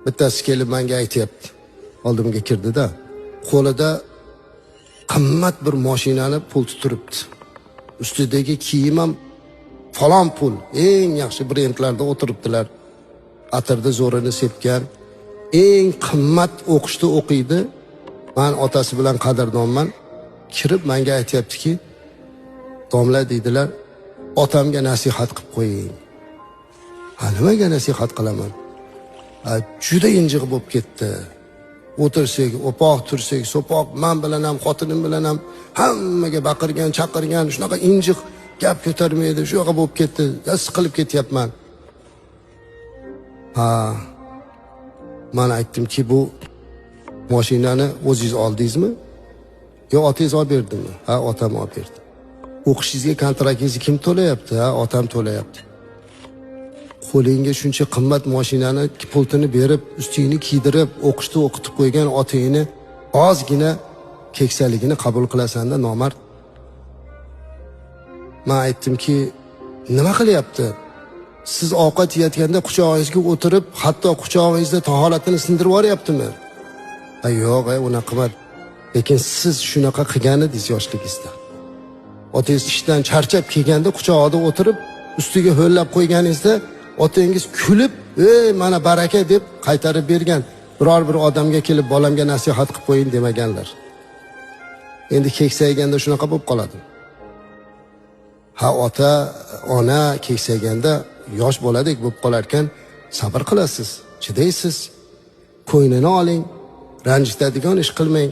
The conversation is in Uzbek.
Bittasi kelib menga aytyapti. Oldimga kirdi-da, qo'lida qimmat bir mashinani pulti turibdi. Ustidagi kiyim ham falon pul, eng yaxshi brendlarda o'tiribdilar. Atirda zo'rini sepgan, eng qimmat o'qishda o'qiydi. Men otasi bilan qadrdonman. Kirib menga aytyaptiki, domla deydilar, otamga nasihat qilib qo'ying. Ha, nimaga nasihat qilaman? Ha, juda injiq bo'lib ketdi. O'tirsak, o'poq, tursak, so'poq, man bilan ham, xotinim bilan ham hammaga baqirgan, chaqirgan, shunaqa injiq, gap ko'tarmaydi, shunaqa bo'lib ketdi. Siqilib ketyapman. Ha, man aytdimki, bu mashinani o'zingiz oldingizmi? Yo otangiz olib berdimi? Ha, otam olib berdi. O'qishingizga kontraktingizni kim to'layapti? Ha, otam to'layapti. Qo'lingga shuncha qimmat mashinani pultini berib, ustingni kiydirib, o'qishda o'qitib qo'ygan otangni ozgina keksaligini qabul qilasan-da, nomard. Men aytdimki, nima qilyapti? Siz ovqat yeyotganda quchog'ingizga o'tirib, hatto quchog'ingizda tahoratini sindirib yuboryaptimi? Ha, yo'q, unaqa qilmadi. Lekin siz shunaqa qilgan edingiz yoshligingizda. Otangiz ishdan charchab kelganda quchog'ida o'tirib, ustiga ho'llab qo'yganingizda otangiz kulib, "Ey, mana baraka" deb qaytarib bergan. Biror bir odamga kelib bolamga nasihat qilib qo'ying demaganlar. Endi keksayganda shunaqa bo'lib qoladi. Ha, ota, ona keksayganda yosh boladek bo'lib qolar ekan, sabr qilasiz, chidaysiz. Ko'nglini oling, ranjitadigan ish qilmang.